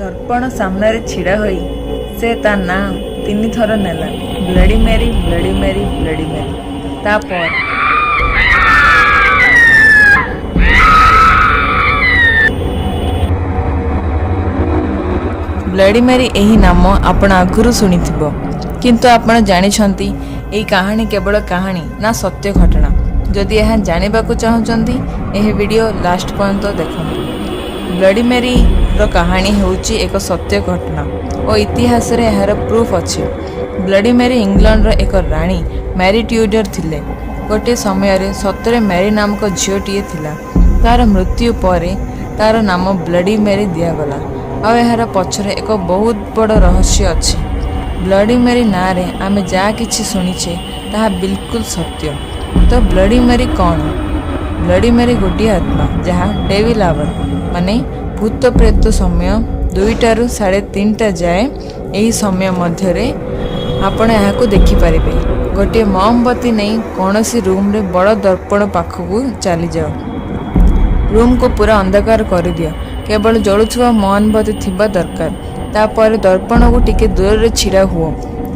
ଦର୍ପଣ ସାମ୍ନାରେ ଛିଡ଼ା ହୋଇ ସେ ତା ନାଁ ତିନିଥର ନେଲା, Bloody Mary, Bloody Mary, Bloody Mary. ତାପରେ ବ୍ଲଡ଼ି ମେରୀ ଏହି ନାମ ଆପଣ ଆଗରୁ ଶୁଣିଥିବ, କିନ୍ତୁ ଆପଣ ଜାଣିଛନ୍ତି ଏହି କାହାଣୀ କେବଳ କାହାଣୀ ନା ସତ୍ୟ ଘଟଣା? ଯଦି ଏହା ଜାଣିବାକୁ ଚାହୁଁଛନ୍ତି, ଏହି ଭିଡ଼ିଓ ଲାଷ୍ଟ ପର୍ଯ୍ୟନ୍ତ ଦେଖନ୍ତୁ। ବ୍ଲଡ଼ି ମେରୀର କାହାଣୀ ହେଉଛି ଏକ ସତ୍ୟ ଘଟଣା ଓ ଇତିହାସରେ ଏହାର ପ୍ରୁଫ୍ ଅଛି। ବ୍ଲଡ଼ି ମେରୀ ଇଂଲଣ୍ଡର ଏକ ରାଣୀ ମ୍ୟାରି ଟ୍ୟୁଡର ଥିଲେ। ଗୋଟିଏ ସମୟରେ ସତରେ ମ୍ୟାରି ନାମକ ଝିଅଟିଏ ଥିଲା। ତାର ମୃତ୍ୟୁ ପରେ ତାର ନାମ ବ୍ଲଡ଼ି ମେରୀ ଦିଆଗଲା ଆଉ ଏହାର ପଛରେ ଏକ ବହୁତ ବଡ଼ ରହସ୍ୟ ଅଛି। ବ୍ଲଡ଼ି ମେରୀ ନାଁରେ ଆମେ ଯାହା କିଛି ଶୁଣିଛେ, ତାହା ବିଲକୁଲ ସତ୍ୟ। ତ ବ୍ଲଡ଼ି ମେରୀ କ'ଣ? ବ୍ଲଡ଼ି ମେରୀ ଗୋଟିଏ ଆତ୍ମା, ଯାହା ଡେଭିଲ୍ ଆୱାର ମାନେ ଭୂତ ପ୍ରେତ ସମୟ 2ଟାରୁ 3:30 ଯାଏ, ଏହି ସମୟ ମଧ୍ୟରେ ଆପଣ ଏହାକୁ ଦେଖିପାରିବେ। ଗୋଟିଏ ମହମବତୀ ନେଇ କୌଣସି ରୁମ୍ରେ ବଡ଼ ଦର୍ପଣ ପାଖକୁ ଚାଲିଯାଅ। ରୁମ୍କୁ ପୁରା ଅନ୍ଧକାର କରିଦିଅ। କେବଳ ଜଳୁଥିବା ମହମବତୀ ଥିବା ଦରକାର। ତାପରେ ଦର୍ପଣକୁ ଟିକେ ଦୂରରେ ଛିଡ଼ା ହୁଅ।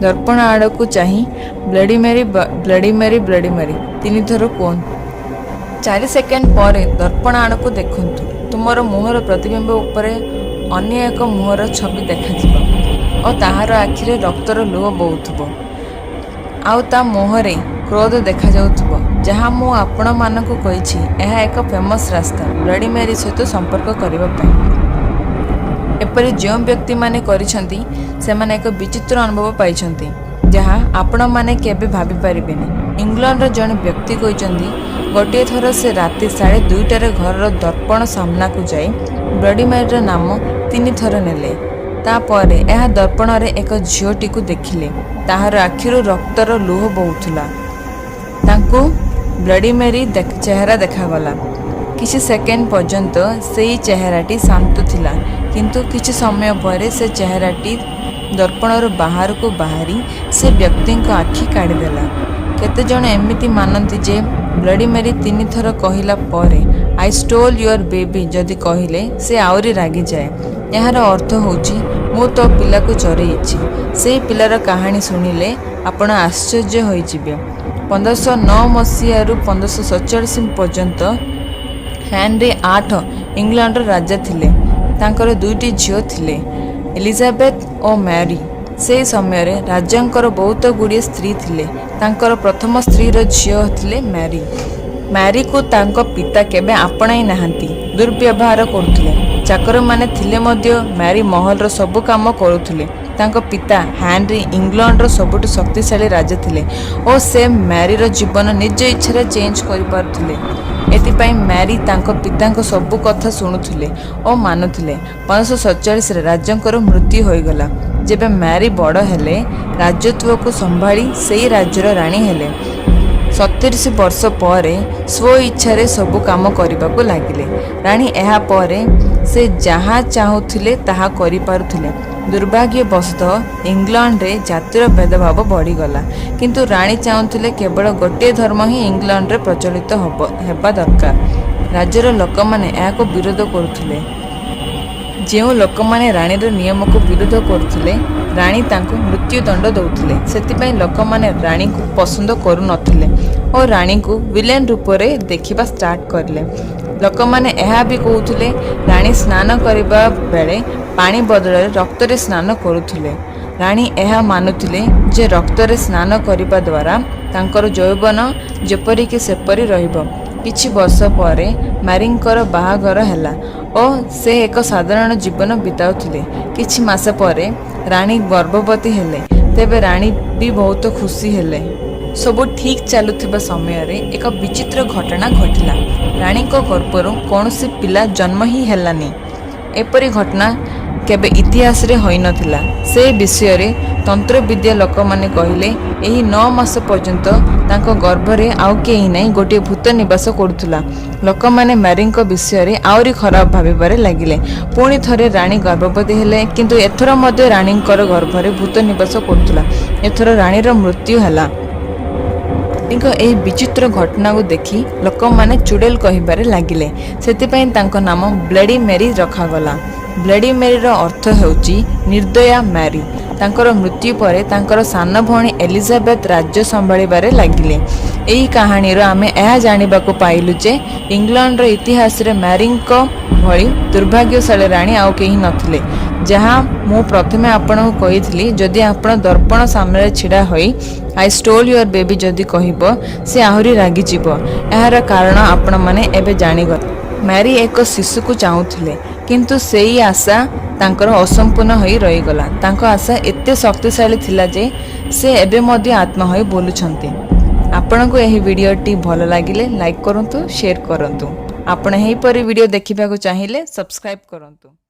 ଦର୍ପଣ ଆଡ଼କୁ ଚାହିଁ "Bloody Mary, Bloody Mary, Bloody Mary" ତିନିଥର କୁହନ୍ତୁ। 4 ସେକେଣ୍ଡ ପରେ ଦର୍ପଣ ଆଡ଼କୁ ଦେଖନ୍ତୁ। ତୁମର ମୁହଁର ପ୍ରତିବିମ୍ବ ଉପରେ ଅନ୍ୟ ଏକ ମୁହଁର ଛବି ଦେଖାଯିବ ଓ ତାହାର ଆଖିରେ ରକ୍ତର ଲୁହ ବହୁଥିବ ଆଉ ତା ମୁହଁରେ କ୍ରୋଧ ଦେଖାଯାଉଥିବ। ଯାହା ମୁଁ ଆପଣମାନଙ୍କୁ କହିଛି, ଏହା ଏକ ଫେମସ୍ ରାସ୍ତା ବ୍ଲଡ଼ି ମେରୀ ସହିତ ସମ୍ପର୍କ କରିବା ପାଇଁ। ଏପରି ଯେଉଁ ବ୍ୟକ୍ତିମାନେ କରିଛନ୍ତି, ସେମାନେ ଏକ ବିଚିତ୍ର ଅନୁଭବ ପାଇଛନ୍ତି, ଯାହା ଆପଣମାନେ କେବେ ଭାବିପାରିବେନି। ଇଂଲଣ୍ଡର ଜଣେ ବ୍ୟକ୍ତି କହିଛନ୍ତି, ଗୋଟିଏ ଥର ସେ ରାତି 2:30ରେ ଘରର ଦର୍ପଣ ସାମ୍ନାକୁ ଯାଇ ବ୍ଲଡ଼ି ମେରୀର ନାମ ତିନିଥର ନେଲେ। ତାପରେ ଏହା ଦର୍ପଣରେ ଏକ ଝିଅଟିକୁ ଦେଖିଲେ। ତାହାର ଆଖିରୁ ରକ୍ତର ଲୁହ ବହୁଥିଲା। ତାଙ୍କୁ ବ୍ଲଡ଼ି ମେରୀ ଚେହେରା ଦେଖାଗଲା। କିଛି ସେକେଣ୍ଡ ପର୍ଯ୍ୟନ୍ତ ସେଇ ଚେହେରାଟି ଶାନ୍ତ ଥିଲା, କିନ୍ତୁ କିଛି ସମୟ ପରେ ସେ ଚେହେରାଟି ଦର୍ପଣରୁ ବାହାରକୁ ବାହାରି ସେ ବ୍ୟକ୍ତିଙ୍କ ଆଖି କାଢ଼ିଦେଲା। କେତେଜଣ ଏମିତି ମାନନ୍ତି ଯେ ବ୍ଲଡ଼ି ମେରୀ ତିନିଥର କହିଲା ପରେ "I stole your baby" ଯଦି କହିଲେ, ସେ ଆହୁରି ରାଗିଯାଏ। ଏହାର ଅର୍ଥ ହେଉଛି, ମୁଁ ତୋ ପିଲାକୁ ଚୋରେଇଛି। ସେଇ ପିଲାର କାହାଣୀ ଶୁଣିଲେ ଆପଣ ଆଶ୍ଚର୍ଯ୍ୟ ହୋଇଯିବେ। 1509 ମସିହାରୁ 1547 ପର୍ଯ୍ୟନ୍ତ ହେନରୀ VIII ଇଂଲଣ୍ଡର ରାଜା ଥିଲେ। ତାଙ୍କର ଦୁଇଟି ଝିଅ ଥିଲେ, ଏଲିଜାବେଥ ଓ ମ୍ୟାରି। ସେହି ସମୟରେ ରାଜାଙ୍କର ବହୁତ ଗୁଡ଼ିଏ ସ୍ତ୍ରୀ ଥିଲେ। ତାଙ୍କର ପ୍ରଥମ ସ୍ତ୍ରୀର ଝିଅ ଥିଲେ ମ୍ୟାରି। ମ୍ୟାରିକୁ ତାଙ୍କ ପିତା କେବେ ଆପଣାଇ ନାହାନ୍ତି, ଦୁର୍ବ୍ୟବହାର କରୁଥିଲେ। ଚାକରମାନେ ଥିଲେ ମଧ୍ୟ ମ୍ୟାରି ମହଲର ସବୁ କାମ କରୁଥିଲେ। ତାଙ୍କ ପିତା ହେନରୀ ଇଂଲଣ୍ଡର ସବୁଠୁ ଶକ୍ତିଶାଳୀ ରାଜା ଥିଲେ ଓ ସେ ମ୍ୟାରିର ଜୀବନ ନିଜ ଇଚ୍ଛାରେ ଚେଞ୍ଜ କରିପାରୁଥିଲେ। ଏଥିପାଇଁ ମ୍ୟାରି ତାଙ୍କ ପିତାଙ୍କ ସବୁ କଥା ଶୁଣୁଥିଲେ ଓ ମାନୁଥିଲେ। 1547ରେ ରାଜାଙ୍କର ମୃତ୍ୟୁ ହୋଇଗଲା। ଯେବେ ମ୍ୟାରି ବଡ଼ ହେଲେ, ରାଜତ୍ୱକୁ ସମ୍ଭାଳି ସେଇ ରାଜ୍ୟର ରାଣୀ ହେଲେ। 37 ବର୍ଷ ପରେ ସ୍ୱ ଇଚ୍ଛାରେ ସବୁ କାମ କରିବାକୁ ଲାଗିଲେ ରାଣୀ। ଏହା ପରେ ସେ ଯାହା ଚାହୁଁଥିଲେ, ତାହା କରିପାରୁଥିଲେ। ଦୁର୍ଭାଗ୍ୟବଶତଃ ଇଂଲଣ୍ଡରେ ଜାତିର ଭେଦଭାବ ବଢ଼ିଗଲା। କିନ୍ତୁ ରାଣୀ ଚାହୁଁଥିଲେ କେବଳ ଗୋଟିଏ ଧର୍ମ ହିଁ ଇଂଲଣ୍ଡରେ ପ୍ରଚଳିତ ହେବା ଦରକାର। ରାଜ୍ୟର ଲୋକମାନେ ଏହାକୁ ବିରୋଧ କରୁଥିଲେ। ଯେଉଁ ଲୋକମାନେ ରାଣୀର ନିୟମକୁ ବିରୋଧ କରୁଥିଲେ, ରାଣୀ ତାଙ୍କୁ ମୃତ୍ୟୁଦଣ୍ଡ ଦେଉଥିଲେ। ସେଥିପାଇଁ ଲୋକମାନେ ରାଣୀଙ୍କୁ ପସନ୍ଦ କରୁନଥିଲେ ଓ ରାଣୀଙ୍କୁ ଭିଲେନ୍ ରୂପରେ ଦେଖିବା ଷ୍ଟାର୍ଟ କରିଲେ। ଲୋକମାନେ ଏହା ବି କହୁଥିଲେ, ରାଣୀ ସ୍ନାନ କରିବା ବେଳେ ପାଣି ବଦଳରେ ରକ୍ତରେ ସ୍ନାନ କରୁଥିଲେ। ରାଣୀ ଏହା ମାନୁଥିଲେ ଯେ ରକ୍ତରେ ସ୍ନାନ କରିବା ଦ୍ୱାରା ତାଙ୍କର ଯୌବନ ଯେପରିକି ସେପରି ରହିବ। କିଛି ବର୍ଷ ପରେ ମ୍ୟାରିଙ୍କର ବାହାଘର ହେଲା ଓ ସେ ଏକ ସାଧାରଣ ଜୀବନ ବିତାଉଥିଲେ। କିଛି ମାସ ପରେ ରାଣୀ ଗର୍ଭବତୀ ହେଲେ। ତେବେ ରାଣୀ ବି ବହୁତ ଖୁସି ହେଲେ। ସବୁ ଠିକ୍ ଚାଲୁଥିବା ସମୟରେ ଏକ ବିଚିତ୍ର ଘଟଣା ଘଟିଲା। ରାଣୀଙ୍କ ଗର୍ଭରୁ କୌଣସି ପିଲା ଜନ୍ମ ହିଁ ହେଲାନି। ଏପରି ଘଟଣା କେବେ ଇତିହାସରେ ହୋଇନଥିଲା। ସେ ବିଷୟରେ ତନ୍ତ୍ରବିଦ୍ୟା ଲୋକମାନେ କହିଲେ, ଏହି 9 ମାସ ପର୍ଯ୍ୟନ୍ତ ତାଙ୍କ ଗର୍ଭରେ ଆଉ କେହି ନାହିଁ, ଗୋଟିଏ ଭୂତ ନିବାସ କରୁଥିଲା। ଲୋକମାନେ ମ୍ୟାରିଙ୍କ ବିଷୟରେ ଆହୁରି ଖରାପ ଭାବିବାରେ ଲାଗିଲେ। ପୁଣି ଥରେ ରାଣୀ ଗର୍ଭବତୀ ହେଲେ, କିନ୍ତୁ ଏଥର ମଧ୍ୟ ରାଣୀଙ୍କର ଗର୍ଭରେ ଭୂତ ନିବାସ କରୁଥିଲା। ଏଥର ରାଣୀର ମୃତ୍ୟୁ ହେଲା। ରାଣୀଙ୍କ ଏହି ବିଚିତ୍ର ଘଟଣାକୁ ଦେଖି ଲୋକମାନେ ଚୁଡ଼େଲ କହିବାରେ ଲାଗିଲେ। ସେଥିପାଇଁ ତାଙ୍କ ନାମ ବ୍ଲଡ଼ି ମେରୀ ରଖାଗଲା। ବ୍ଲଡି ମେରିର ଅର୍ଥ ହେଉଛି ନିର୍ଦ୍ଦୟା ମ୍ୟାରି। ତାଙ୍କର ମୃତ୍ୟୁ ପରେ ତାଙ୍କର ସାନ ଭଉଣୀ ଏଲିଜାବେଥ ରାଜ୍ୟ ସମ୍ଭାଳିବାରେ ଲାଗିଲେ। ଏହି କାହାଣୀରୁ ଆମେ ଏହା ଜାଣିବାକୁ ପାଇଲୁ ଯେ ଇଂଲଣ୍ଡର ଇତିହାସରେ ମ୍ୟାରିଙ୍କ ଭଳି ଦୁର୍ଭାଗ୍ୟଶାଳୀ ରାଣୀ ଆଉ କେହି ନଥିଲେ। ଯାହା ମୁଁ ପ୍ରଥମେ ଆପଣଙ୍କୁ କହିଥିଲି, ଯଦି ଆପଣ ଦର୍ପଣ ସାମ୍ନାରେ ଛିଡ଼ା ହୋଇ "I stole your baby" ଯଦି କହିବ, ସେ ଆହୁରି ରାଗିଯିବ। ଏହାର କାରଣ ଆପଣମାନେ ଏବେ ଜାଣିଗଲେ। ମ୍ୟାରି ଏକ ଶିଶୁକୁ ଚାହୁଁଥିଲେ, କିନ୍ତୁ ସେଇ ଆଶା ତାଙ୍କର ଅସମ୍ପୂର୍ଣ୍ଣ ହୋଇ ରହିଗଲା। ତାଙ୍କ ଆଶା ଏତେ ଶକ୍ତିଶାଳୀ ଥିଲା ଯେ ସେ ଏବେ ମଧ୍ୟ ଆତ୍ମା ହୋଇ ବୁଲୁଛନ୍ତି। ଆପଣଙ୍କୁ ଏହି ଭିଡ଼ିଓଟି ଭଲ ଲାଗିଲେ ଲାଇକ୍ କରନ୍ତୁ, ସେୟାର କରନ୍ତୁ। ଆପଣ ଏହିପରି ଭିଡ଼ିଓ ଦେଖିବାକୁ ଚାହିଁଲେ ସବସ୍କ୍ରାଇବ୍ କରନ୍ତୁ।